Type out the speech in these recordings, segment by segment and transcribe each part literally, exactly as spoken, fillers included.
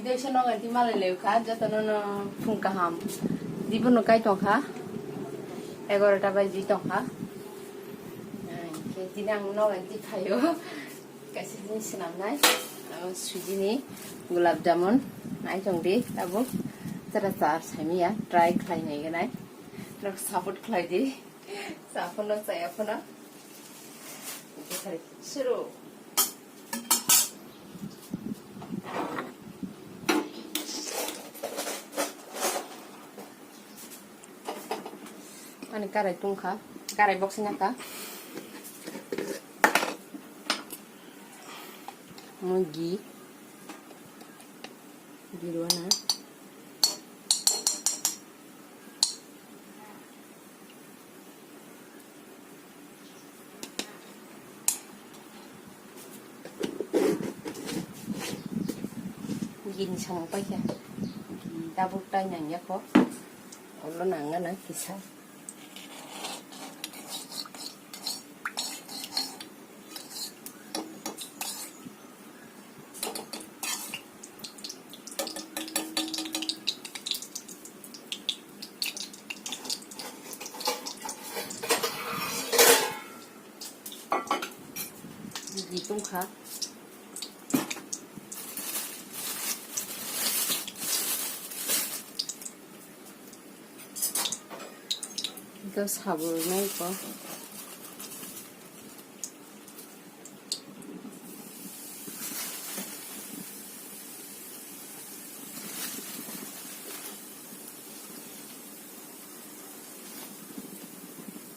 Tei se nogo twi malai lai kha, jotono no phung kaham. Dibo no kai tong kha, egarota baji tong kha. Khe tini ang nogo twi phaio. Kaisa jini swnamnai, abo sujini gulab jamun. Nai tong di, abo chara char saimiya, try khlai nai ganai. Nok support khlai di. Sa phano, chaya phano. Suru. Ani karai tungkha, karai box naka. Mugi. Girwana. Gini samung paikha. Tabuk tai nang yako. Olo nang gana kisa. Di tungkha. Ito sabur nai ko.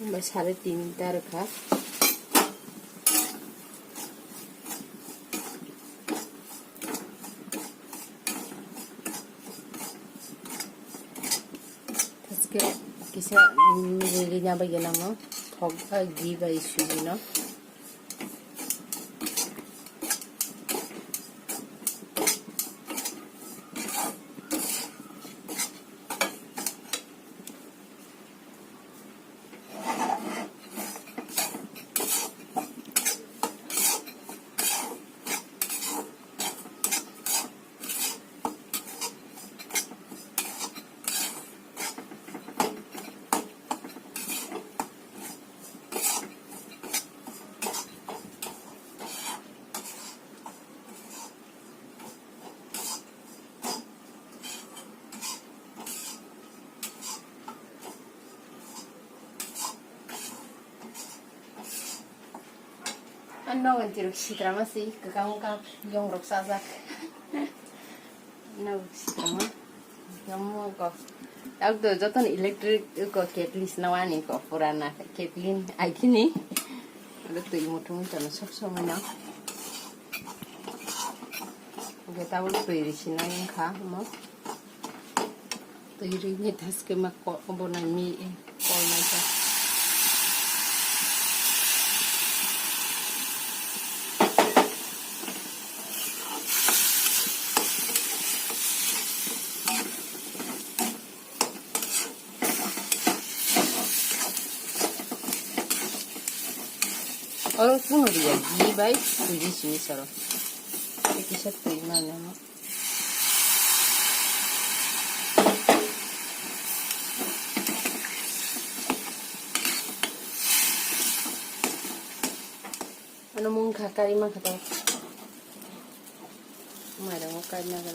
Bai sare tinta rwkha. Haske kisa, mm, rina bai gana mo thok bai di bai sujino. Ano ganti rok sikrama si, kwkang wngkha, yong rok chajak. Ano sikrama, yong mo ko. Yak do joton electric ko ketli sinawa ni ko, purana ketli aikini. Ado twi mutung tono sob somoi no. Oke, tabuk twi risi nai wngkha omo. Twi rini thaske ma ko-, obo nai mi, eh, kol nai kha. Oro chwng riya, ghee bai suji simi soro. Tei kisa twi mano. Ano mung kha kari ma kha to. Mairang o kari ma kha.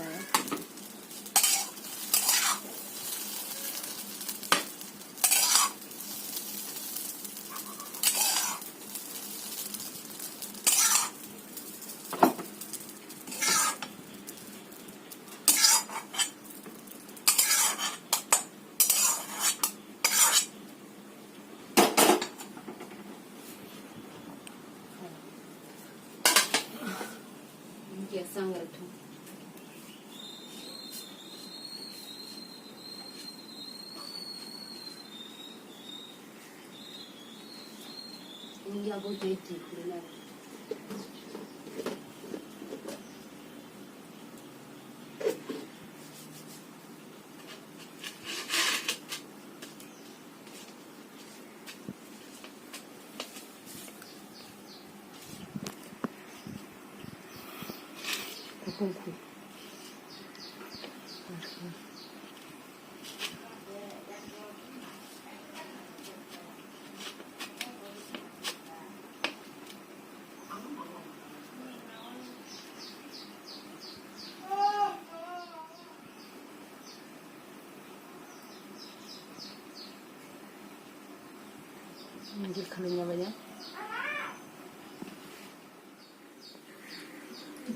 Gil khalai na bai ya.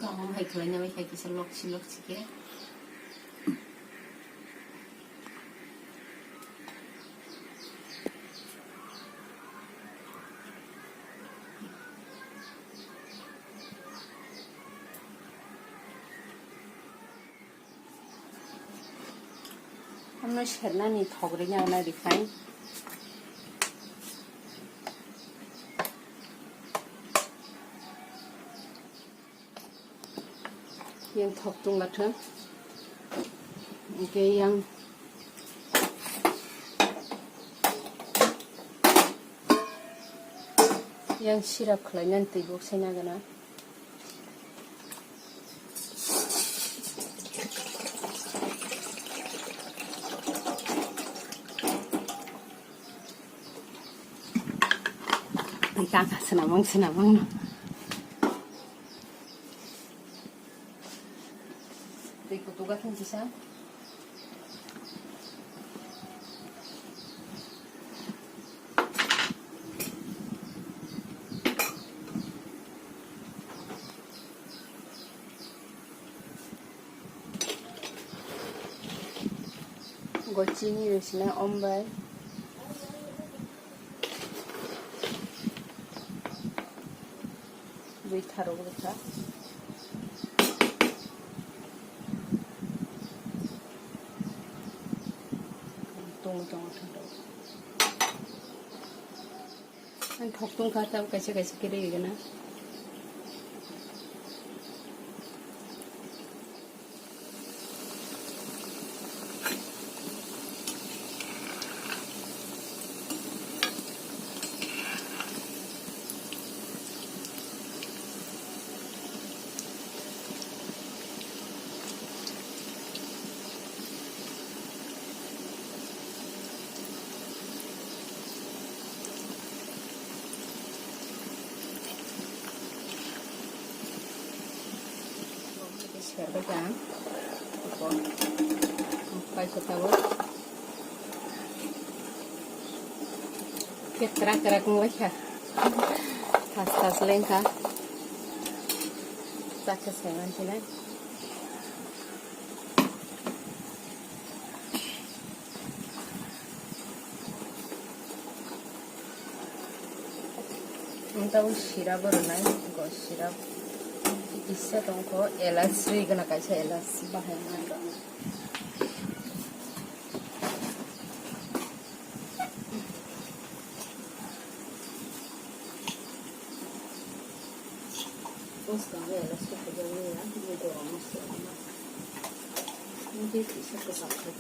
Gaham hai khalai na bai kisa lokchi lokchi khe. Ano sernani thok rina na rifai. Yang thok tung lathang. Oke, yang, yang sirap khlai nan twi bok sai na gana. Tang senamang senamang no. Tei kutuga thang kisa. Go chini rwsina ombai. Bui tharo bui kha. Tongo tongo tharo. Ang thok tong kha, tabo kaisa kaisa khe rwi gana. Serbai ka ang. Pai kota bo. Khe krak krak wng lai kha. Thas thas leng kha. Chakhe sai man sinai. Ang tabuk sirap bo rwnai, go sirap kisa tongkho, elas sri gana kaisa elas bahai man rok. Bwskango elasto kwbangma ya, bini gorom masla rok no. Bini kisa kwcham khe.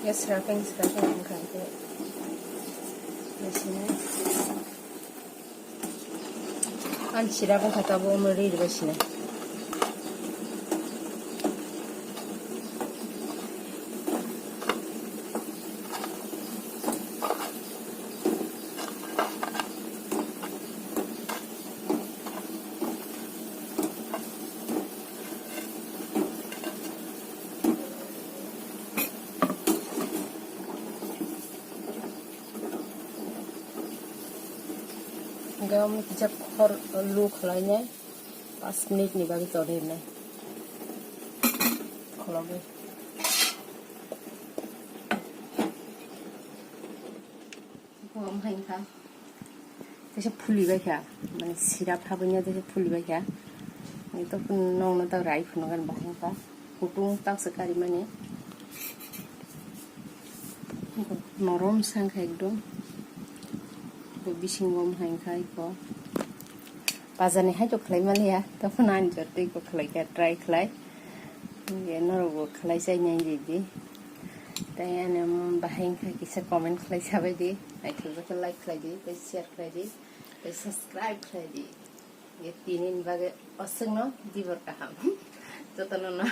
Ya, srapeng, srapeng wngkha khe. Bisinai. Ang sirap wngkha, tabuk omo ri rwbai sinai. Hingke omo kisa khor lu khwlainai, pas minute ni bagwi tongwi rwnai. Khulogwi. Bo omo hai wngkha. Teisa phuli bai kha, mane sirap habwi ya teisa phuli bai kha. Ani to nokno ta rai phunukgani bahai wngkha. Kutung taksa karimani. Norom sa wngkha ekdom. Bo bisingo omo hai wngkha iko. Bazar ni hai to khlai maliya, tamo ani jor twi bo khlai kha, try khlai. Norok bo khlai chai nai di. Tei ani bahai wngkha kisa comment khlai sabai di, naithok jokhe like khlai di, tei share khlai di, tei subscribe khlai di. Ye tini ni bagwi aswkno dibor kaham. Jotono no.